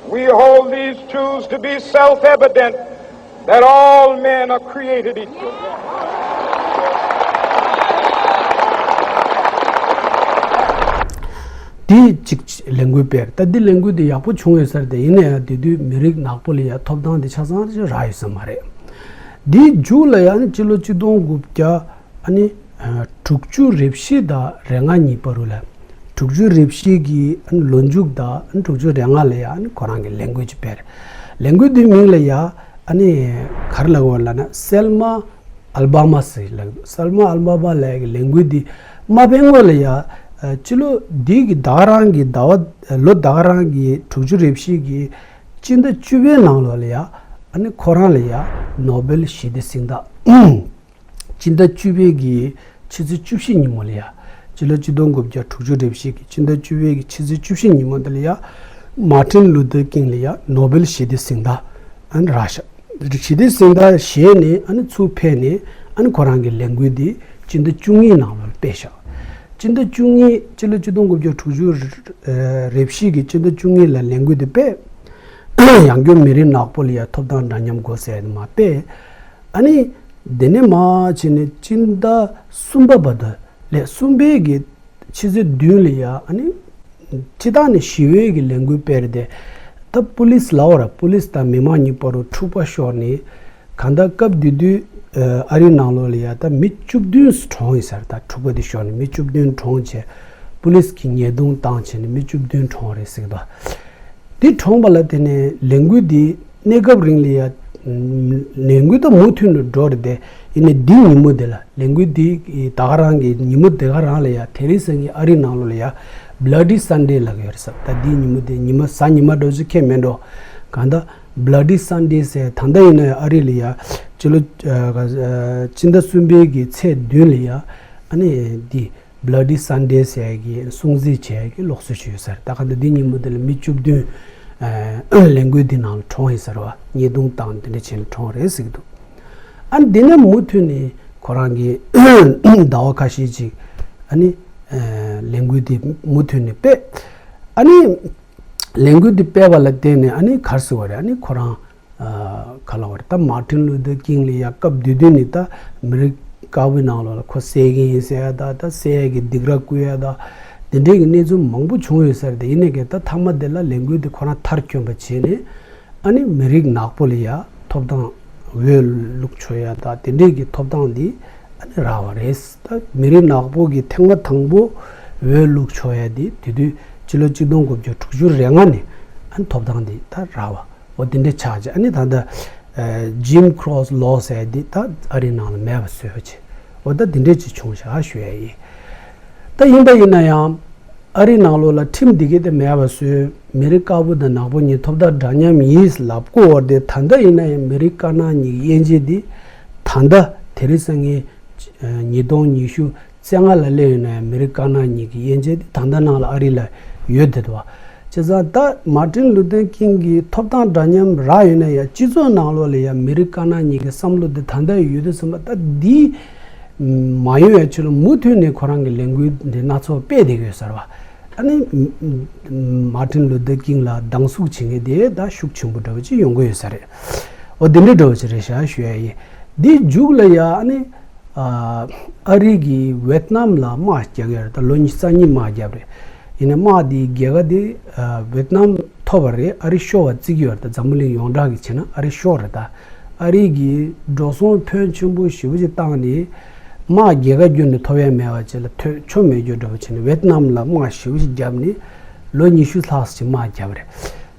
We hold these truths to be self evident that all men are created equal. འདི་གཅིག་ལས་འགུལ་སྤེལ། ད་འདི་ལས་འགུལ་འདི་ཡག་པོ་བྱུང་ཡོད་ས་རེད། དེ་ཡིན་ན་ཡང་དེ་དུས་མི་རིགས་ནག་པོ་ལ་ཡང་ཐོབ་ཐང་འདི་ཆ་ཚང་རག་ཡོད་ས་མ་རེད། འདིའི་མཇུག་ལ་ཡང་ནི་སྤྱི་ལོ་ཆིག་སྟོང་དགུ་བརྒྱ་ཨ་ནི་དྲུག་ཅུ་རེ་བཞི་དང་རེ་ལྔ་གཉིས་བར་དུ་ལ། དྲུག་ཅུ་རེ་བཞི་གི་ལོ་མཇུག་དང་དྲུག་ཅུ་རེ་ལྔ་ལ་ཡང་ཁོ་རང་གི་ལས་འགུལ་ཅིག་སྤེལ། ལས་འགུལ་འདིའི་མིང་ལ་ཡང་ཨ་ནི་ག་རེ་ལབ་དགོས་ལབ་ན་སེལ་མ་ཨལ་བྷ་མ་ཟེར་ལབ། སེལ་མ་ཨལ་བྷ་མ་ལབ་ཡ་གི་ལས་འགུལ་འདི་མ་སྤེལ་སྔོན་ལ་ཡང་སྤྱི་ལོ་འདི་གི་ཟླ་བ་རང་གི་ཟླ་བ་ལོ་ཟླ་བ་རང་གི་དྲུག་ཅུ་རེ་བཞི་གི་སྤྱི་ཟླ་བཅུ་པའི་ནང་ལོགས་ལ་ཡང་ཨ་ནི་ཁོ་རང་ལ་ཡང་ནོ་བེལ་ཞི་བདེ་གཟེངས་རྟགས། སྤྱི་ཟླ་བཅུ་པའི་གི་ཕྱི་ཚེས་བཅུ་བཞི་ཉིན་མོ་ལ་ཡ། སྤྱི་ལོ་ཆིག་སྟོང་དགུ་བརྒྱ་དྲུག་ཅུ་རེ་བཞི་གི་སྤྱི་ཟླ་བཅུ་པའི་གི་ཕྱི་ཚེས་བཅུ་བཞི་ཉིན་མོ་དེ་ལ་ཡ། མར་ཊིན་ལུ་ཐར་ཀིང་ལ་ཡ་ནོ་བེལ་ཞི་བདེ་གཟེངས་རྟགས་ཨ་ནི་རག་ཤག་ཞི་བདེ་གཟེངས་རྟགས་བཞེས་ནས་ཨ་ནི་ཚུར་ཕེབས་ནས་ཨ་ནི་ཁོ་རང་གི་ལས་འགུལ་འདི་སྤྱི་ཟླ་བཅུ་གཉིས་ནང་ལ་སྤེལ་ཤག་སྤྱི་ཟླ་བཅུ་གཉིས་སྤྱི་ལོ་ཆིག་སྟོང་དགུ་བརྒྱ་དྲུག་ཅུ་རེ་བཞི་གི་སྤྱི་ཟླ་བཅུ་གཉིས་ལ་ལས་འགུལ་འདི་སྤེལ། ཡང་བསྐྱར་མི་རིགས་ནག་པོ་ལ་ཡ་ཐོབ་ཐང་འདྲ་མཉམ་དགོས་ཟེར་ནས་མར་སྤེལ། ཨ་ནི། དེ་ནས་མར་བྱས་ནས་སྤྱི་ཟླ་གསུམ་པ་བར་དུ་ལས་གསུམ་པའི་གི་ཕྱི་ཚེས་བདུན་ལ་ཡ་ཨ་ནི། སྤྱིར་བཏང་ནས་ཞི་བའི་གི་ལས་འགུལ་སྤེལ་ཏེ། ད་པུ་ལིས་ལབ་པ་ར་པུ་ལིས་དང་མི་མང་གཉིས་བར་དུ་འཁྲུག་པ་ཤོར་ནས། གང་ལྟར་སྐབས་དེ་དུས་ཨ་རི་ནང་ལོགས་ལ་ཡ་ད་མི་བཅུ་བདུན་གྲོངས་ཡིན་ས་རེད། ད་འཁྲུག་པ་དེ་ཤོར་ནས་མི་བཅུ་བདུན་གྲོངས་བྱས། པུ་ལིས་ཀྱིས་ཉེས་རྡུང་བཏང་བྱས་ནས་མི་བཅུ་བདུན་གྲོངས་རེད་ཟེར་གི་འདུག་འདི་གྲོངས་པ་ལ་བརྟེན་ནས་ལས་འགུལ་འདི་གནས་སྐབས་རིང་ལ་ཡ། ལས་འགུལ་ད་མུ་མཐུད་ནས་འགྲོ་རེད་དེ། ཡིན་ནའི་འདི་ཉིན་མོ་འདི་ལ་ལས་འགུལ་འདི་ད་ག་རང་གི་ཉིན་མོ་དེ་ག་རང་ལ་ཡ་དེ་རིང་སང་ཉིན་ཨ་རི་ནང་ལོགས་ལ་ཡ་Bloody Sunday ལབ་ཀྱི་ཡོད་རེད་ཟེར། ད་འདི་ཉིན་མོ་དེ་ཉི་མ་གཟའ་ཉི་མ་འདྲ་བོ་ཅིག་ཁེལ་མེད་འགྲོ། གང་ལྟར་Bloody Sunday ཟེར་ད་ལྟ་ཡིན་ན་ཡང་ཨ་རི་ལ་ཡ་སྤྱི་ལོ་སྤྱི་ཟླ་གསུམ་པའི་གི་ཚེས་བདུན་ལ་ཡ་ཨ་ནི་འདི། Bloody Sunday ཟེར་ཡ་གི་སྲུང་བརྩི་བྱེད་ཡ་གི་ལུགས་སྲོལ་ཞིག་ཡོད་ས་རེད། ད་ག་འདི་འདི་ཉིན་མོ་འདི་ལ་མི་བཅུ་བདུན་ཨ་ལས་འགུལ་འདི་ནང་ལ་གྲོངས་ཡིན་ས་རེད་བ། ཉེས་རྡུང་བཏང་འདི་འདྲ་བྱས་ནས་གྲོངས་རེད་ཟེར་གི་འདུག་ཨ་ནི་འདི་ནས་མུ་མཐུད་ནས་ཁོ་རང་གི་ཟླ་བ་ཁ་ཤས་ཅིག་ཨ་ནི་ཨ་ལས་འགུལ་འདི་མུ་མཐུད་ནས་སྤེལ། ཨ་ནི་ལས་འགུལ་འདི་སྤེལ་བ་ལ་བརྟེན་ནས་ཨ་ནི་ག་རེ་ཟེར་བ་རེད། ཨ་ནི་ཁོ་རང་ག་ལབ་དགོས་རེད། ད་མར་ཊིན་ལུ་ཐར་ཀིང་ལ་ཡ་སྐབས་དེ་དུས་ནས་ད་མི་རིགས་དཀར་པོའི་ནང་ལོགས་ལ་ཁོ་བསད་ཀྱི་ཡིན་ཟེར་ཡ་ད་ད་བསད་ཡ་གི་སྡིགས་ར་བསྐུལ་ཡ་ད་དེ་འདྲའི་གི་གནས་ཚུལ་མང་པོ་བྱུང་ཡོད་ས་རེད། དེ་ཡིན་ནའི་གི་ད་མཐའ་མ་དེ་ལ་ལས་འགུལ་དེ་ཁོ་རང་མཐར་འཁྱོལ་བ་བྱས་ནས་ཨ་ནི་མི་རིགས་ནག་པོ་ལ་ཡ་ཐོབ་ཐང་འོས་བླུག་ཆོག་ཡ་ད་དེ་འདྲའི་གི་ཐོབ་ཐང་འདི་ཨ་ནི་རག་པ་རེད། ད་མི་རིགས་ནག་པོ་གི་ཐེངས་མ་དང་པོ་འོས་བླུག་ཆོག་ཡ་འདི་དེ་དུས་སྤྱི་ལོ་ཆིག་སྟོང་དགུ་བརྒྱ་དྲུག་ཅུ་རེ་ལྔ་ནས་ཨ་ནི་ཐོབ་ཐང་འདི་ད་རག་པ། འོ་དེ་འདྲའི་ཆགས་ཀྱི་ཨ་ནི་ད་ལྟ་Jim Crow Law ཟེར་འདི་ད་ཨ་རིའི་ནང་ལ་མེད་པ་བཟོས་པ་བྱས། འོ་ད་དེ་འདྲའི་ཅིག་བྱུང་ཤག་ཞུ་ཡ་ཡིན། ད་ཡིན་པ་ཡིན་ན་ཡང་ཨ་རིའི་ནང་ལོགས་ལ་ཁྲིམས་འདི་གས་དེ་མེད་པ་བཟོས། མི་རིགས་དཀར་པོ་དང་ནག་པོ་གཉིས་ཐོབ་ཐང་འདྲ་མཉམ་ཡིན་ལབ་ཀྱི་ཡོད་རེད་དེ། ད་ལྟ་ཡིན་ན་ཡང་མི་རིགས་དཀར་ནག་གཉིས་ཀྱི་དབྱེ་འབྱེད་འདི་ད་ལྟ་དེ་རིང་སང་ཉིན་ཉིས་སྟོང་ཉི་ཤུ་བཅོ་ལྔ་ལ་སླེབས་ཡོད་ན་ཡང་མི་རིགས་དཀར་ནག་གཉིས་ཀྱི་དབྱེ་འབྱེད་དེ་ད་ལྟ་ནང་ལ་ཨ་རི་ལ་ཡོད་བསྡད་འདུག་བ། བྱས་ཙང་ད་མར་ཊིན་ལུ་ཐར་ཀིང་གི་ཐོབ་ཐང་འདྲ་མཉམ་རག་ཡོད་ན་ཡང་སྤྱི་ཚོགས་ནང་ལོགས་ལ་ཡང་མི་རིགས་དཀར་ནག་གཉིས་ཀྱི་བསམ་བློ་དེ་ད་ལྟ་ཡོད་དུས་ཙམ་པ་ད་འདི་མ་ཡོང་ཡ་ཆེད་ལ་མུ་མཐུད་ནས་ཁོ་རང་གི་ལས་འགུལ་འདི་སྣ་ཚོགས་སྤེལ་བསྡད་ཀྱི་ཡོད་ས་རེད་བ། ཨ་ནི་མར་ཊིན་ལུ་ཐར་ཀིང་ལ་སྡང་ཟུག་བྱེད་མཁན་དེ་ད་ཤུགས་ཆེན་པོ་འདྲ་བོ་ཅིག་ཡོང་གི་ཡོད་ས་རེད། འོ་དེ་འདྲ་འདྲ་བོ་ཅིག་རེད་ཤག་ཞུ་ཡ་ཡིན། འདིའི་མཇུག་ལ་ཡ་ཨ་ནི། ཨ་རི་གིས་ཝེད་ནམ་ལ་དམག་རྒྱག་གི་ཡོད་རེད། ད་ལོ་ཉི་ཤུ་རྩ་གཉིས་དམག་བརྒྱབ་རེད། ཡིན་ནའི་དམག་དེའི་རྒྱལ་ཁ་དེ་ཝེད་ནམ་ཐོབ་པ་རེད། ཨ་རི་ཤོར་བ་བརྩི་གི་ཡོད་རེད། ད་འཛམ་བུ་གླིང་ཡོངས་གྲགས་ཀྱིས་བྱས་ན་ཨ་རི་ཤོར་རེད། ད་ཨ་རི་གིས་འགྲོ་སོང་ཕོན་ཆེན་པོ་ཞེ་པོ་ཅིག་བཏང་ནས་དམག་རྒྱལ་ཁ་བརྒྱུད་ནས་ཐོབ་ཡ་མེད་པ་བྱས་ལ་ཐོས་ཆོ་མེད་རྒྱུ་འདྲ་པོ་བྱས་ནས་ཝེད་ནམ་ལ་དམག་ཞེ་པོ་ཅིག་བརྒྱབ་ནས་ལོ་ཉི་ཤུ་ལྷག་ཙམ་ཅིག་དམག་བརྒྱབ་རེད།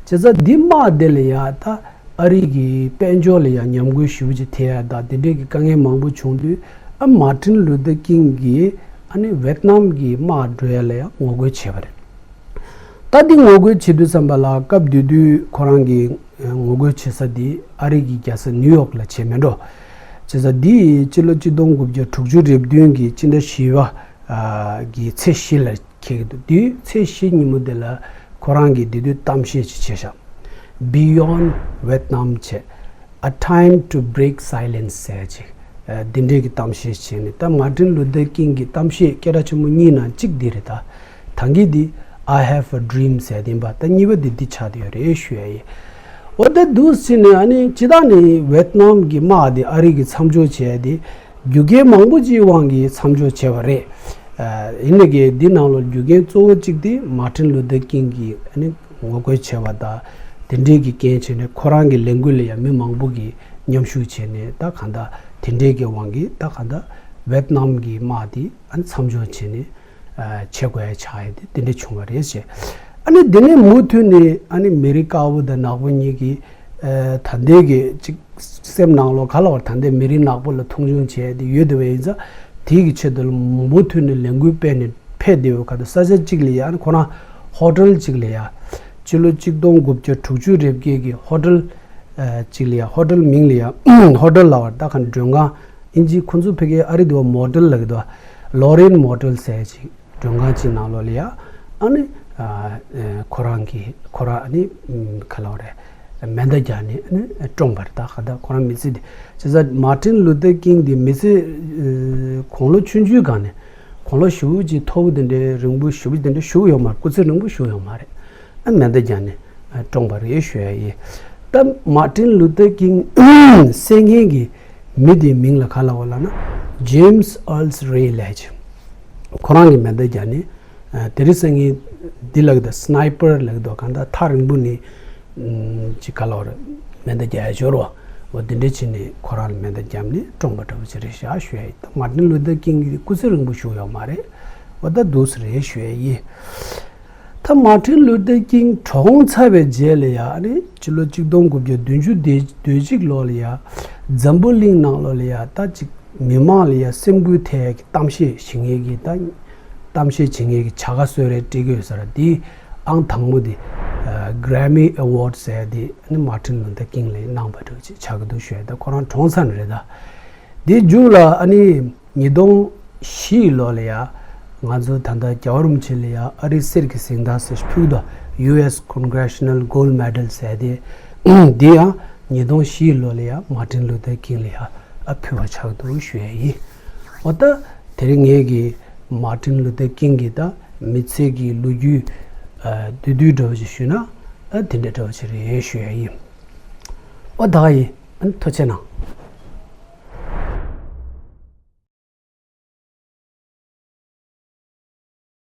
བྱས་ཙང་འདི་དམག་དེ་ལ་ཡ་ད། ཨ་རི་གི་དཔལ་འབྱོར་ལ་ཡང་ཉམས་རྒུད་ཞེ་པོ་ཅིག་ཐེབས་ཡ་དང་དེ་འདྲའི་གི་དཀའ་ངལ་མང་པོ་བྱུང་དུས་ཨ་མར་ཊིན་ལུ་ཐར་ཀིང་གིས་ཨ་ནི་ཝེད་ནམ་གྱི་དམག་འགྲོ་ཡ་ལ་ཡང་ངོ་རྒོལ་བྱས་པ་རེད། ད་འདི་ངོ་རྒོལ་བྱེད་དུས་ཙམ་པ་ལ་སྐབས་དེ་དུས་ཁོ་རང་གི་ངོ་རྒོལ་བྱེད་ས་འདི་ཨ་རི་གི་རྒྱལ་ས་ནིའུ་ཡོག་ལ་བྱས་མེད་འགྲོ། བྱས་ཙང་འདི་ཕྱི་ལོ་གཅིག་སྟོང་དགུ་བརྒྱ་དྲུག་ཅུ་རེ་བདུན་གྱི་སྤྱི་ཟླ་བཞི་པ་གི་ཚེས་བཞི་ལ་འཁེལ་གྱི་འདུག་དེའི་ཚེས་བཞི་ཉིན་མོ་དེ་ལ་ཁོ་རང་གིས་དེ་དུས་གཏམ་བཤད་ཅིག་བྱས་ཤག Beyond Vietnam བྱས། A time to break silence ཟེར་ཅིག་འདི་འདྲའི་གི་གཏམ་བཤད་བྱས་ནས། ད་མར་ཏིན་ལུ་ཐར་ཀིང་གི་གཏམ་བཤད་སྐད་གྲགས་ཆེན་པོ་གཉིས་ནང་གཅིག་འདི་རེད། ད་ད་གིན་འདི་I have a dream ཟེར་དེ་ཡིན་པ། ད་གཉིས་པ་འདི་འདི་ཆགས་བསྡད་ཡོད་རེད་ཞུ་ཡ་ཡིན། འོ་ད་འདུག་ཟེར་ནས་ཨ་ནི་སྤྱིར་བཏང་ནི་ཝེད་ནམ་གྱི་དམག་འདི་ཨ་རི་གིས་མཚམས་འཇོག་བྱས་ཏེ། རྒྱུ་རྐྱེན་མང་པོ་ཅིག་དབང་གིས་མཚམས་འཇོག་བྱས་པ་རེད། ཡིན་ནའི་གི་འདི་ནང་ལོགས་རྒྱུ་རྐྱེན་གཙོ་བོ་གཅིག་དེ་མར་ཏིན་ལུ་ཐར་ཀིང་གིས་ཨ་ནི་ངོ་རྒོལ་བྱས་པ་དང་། དེ་འདྲའི་གི་རྐྱེན་བྱས་ནས་ཁོ་རང་གི་ལས་འགུལ་ལ་ཡང་མི་མང་པོ་གིས་མཉམ་ཞུགས་བྱས་ནས། ད་གང་ལྟར་དེ་འདྲའི་གི་དབང་གིས་ད་གང་ལྟར་ཝེད་ནམ་གྱི་དམག་དེ་ཨ་ནི་མཚམས་འཇོག་བྱས་ནས་བྱེད་དགོས་ཡ་ཆགས་ཡ་དེ་དེ་འདྲ་བྱུང་བ་རེད་ཟེར། ཨ་ནི་དེ་ནས་མུ་མཐུད་ནས་ཨ་ནི་མི་རིགས་དཀར་པོ་དང་ནག་པོ་གཉིས་ཀྱི་ད་ལྟའི་གི་ཅིག་སེམས་ནང་ལོགས་ག་ལ་བར་ད་ལྟའི་མི་རིགས་ནག་པོ་ལ་མཐོང་ཆུང་བྱས་ཏེ་ཡོད་བསྡད་པ་ཡིན་ཙང་། དེའི་གི་ཆེད་དུ་ལ་མུ་མཐུད་ནས་ལས་འགུལ་སྤེལ་ནས་ཕེབས་བསྡད་པའི་ཁ་ཐུག་ས་ཆ་གཅིག་ལ་ཡ་ཨ་ནི་ཁོ་རང་ཧོ་ཊེལ་གཅིག་ལ་ཡ་ཕྱི་ལོ་གཅིག་སྟོང་དགུ་བརྒྱ་དྲུག་ཅུ་རེ་བརྒྱད་ཀྱི་ཧོ་ཊེལ་གཅིག་ལ་ཡ་ཧོ་ཊེལ་མིང་ལ་ཡ་ཧོ་ཊེལ་ལ་བར་ད་ག་མགྲོན་ཁང་། ཨིན་ཇི་ཁོ་ཚོ་ཕ་གིའི་ཨ་རི་དུ་བ་མོ་ཊེལ་ལབ་ཀྱི་འདུག་བ། ལོ་རེན་མོ་ཊེལ་ཟེར་ཅིག་མགྲོན་ཁང་གཅིག་ནང་ལོགས་ལ་ཡ་ཨ་ནི་ཁོ་རང་གི་ཁོ་རང་ཨ་ནི་ག་ལབ་རེད། མེ་མདའ་བརྒྱབ་ནས་ཨ་ནི་བཀྲོངས་པ་རེད། ད་ག་ད་ཁོ་རང་མི་ཚེ་འདི། བྱས་ཙང་མར་ཏིན་ལུ་ཐར་ཀིང་འདི་མི་ཚེ་དགུང་ལོ་ཆུང་ཆུང་སྒང་ནས་དགུང་ལོ་ཞེ་པོ་ཅིག་མཐོ་པོ་དེ་འདྲའི་རིང་པོ་ཞེ་པོ་དེ་འདྲ་བཞུགས་ཡོད་མ་རེད། སྐུ་ཚེ་རིང་པོ་བཞུགས་ཡོད་མ་རེད། ཨ་མེ་མདའ་བརྒྱབ་ནས་བཀྲོངས་པ་རེད་ཞུ་ཡ་ཡིན། ད་མར་ཏིན་ལུ་ཐར་ཀིང་བསད་མཁན་གྱི་མི་དེའི་མིང་ལ་ག་ལབ་པ་ལབ་ན་ཇེམ་སི་ཨརལ་རེ་ལབ་ཅིག་ཁོ་རང་གིས་མེ་མདའ་བརྒྱབ་ནས་དེ་རིང་སང་ཉིན་འདི་ལབ་ཀྱི་འདུག་སི་ནའི་པར་ལབ་ཀྱི་འདུག་གང་ལྟར་ཐག་རིང་པོ་ནས་ཅིག་ག་ལབ་རེད། མེ་མདའ་བརྒྱབ་ཡ་འབྱོར་བ། འོ་དེ་འདྲ་བྱས་ནས་ཁོ་རང་ལ་མེ་མདའ་བརྒྱབ་ནས་བཀྲོངས་པ་འདྲ་པོ་ཅིག་རེད་ཤག་ཞུ་ཡ་ཡིན། ད་མར་ཏིན་ལུ་ཐར་ཀིང་གི་སྐུ་ཚེ་རིང་པོ་བཞུགས་ཡོད་མ་རེད། འོ་ད་འདུག་སེ་རེད་ཞུ་ཡ་ཡིན། ད་མར་ཏིན་ལུ་ཐར་ཀིང་གྲོངས་ཚར་བའི་རྗེས་ལ་ཡ་ཨ་ནི་ཕྱི་ལོ་གཅིག་སྟོང་དགུ་བརྒྱ་བདུན་ཅུ་དོན་གཅིག་ལོ་ལ་ཡ་འཛམ་བུ་གླིང་ནང་ལོགས་ལ་ཡ་ད་ཅིག་མི་མང་ལ་ཡ་སེམས་འགུལ་ཐེབས་ཀྱི་གཏམ་བཤད་བྱེད་མཁན་གྱི་ད་གཏམ་བཤད་བྱེད་མཁན་གྱི་བྱ་དགའ་གསོལ་རས་སྤྲད་ཀྱི་ཡོད་ས་རེད། དེའི་ཨང་དང་པོ་དེ་Grammy Award ཟེར་ཡ་དེ་ཨ་ནི་མར་ཏིན་ལུ་ཐར་ཀིང་ལ་གནང་བ་འདྲ་ཅིག་ཆགས་ཀྱི་འདུག་ཞུ་ཡ། ད་ཁོ་རང་གྲོངས་ཚར་ནི་རེད། ད་དེའི་མཇུག་ལ་ཨ་ནི་ཉིས་སྟོང་བཞི་ལོ་ལ་ཡ་ང་ཚོ་ད་ལྟ་རྒྱལ་བ་རིན་པོ་ཆེ་ལ་ཡ་ཨ་རིའི་གསེར་གྱི་གཟེངས་རྟགས་ཟེར་ཕུལ་གྱི་འདུག་ཡུ་ཨེས་Congressional Gold Medal ཟེར་དེ། དེ་ཡང་ཉིས་སྟོང་བཞི་ལོ་ལ་ཡ་མར་ཏིན་ལུ་ཐར་ཀིང་ལ་ཡ་ཨ་ཕུལ་བ་ཆགས་འདུག་ཞུ་ཡ་ཡིན། འོ་ད་དེ་རིང་ངེད་ཀྱིས་མར་ཏིན་ལུ་ཐར་ཀིང་གི་ད་མི་ཚེ་གི་ལོ་རྒྱུས་ཨ་བསྡུས་བསྡུས་འདྲ་བོ་ཞིག་ཞུས་ན་ཨ་དེ་འདྲ་འདྲ་བོ་ཞིག་རེད་ཞུ་ཡ་ཡིན། འོ་ད་ག་ཡིན། ཨ་ནི་ཐུགས་རྗེ་གནང་།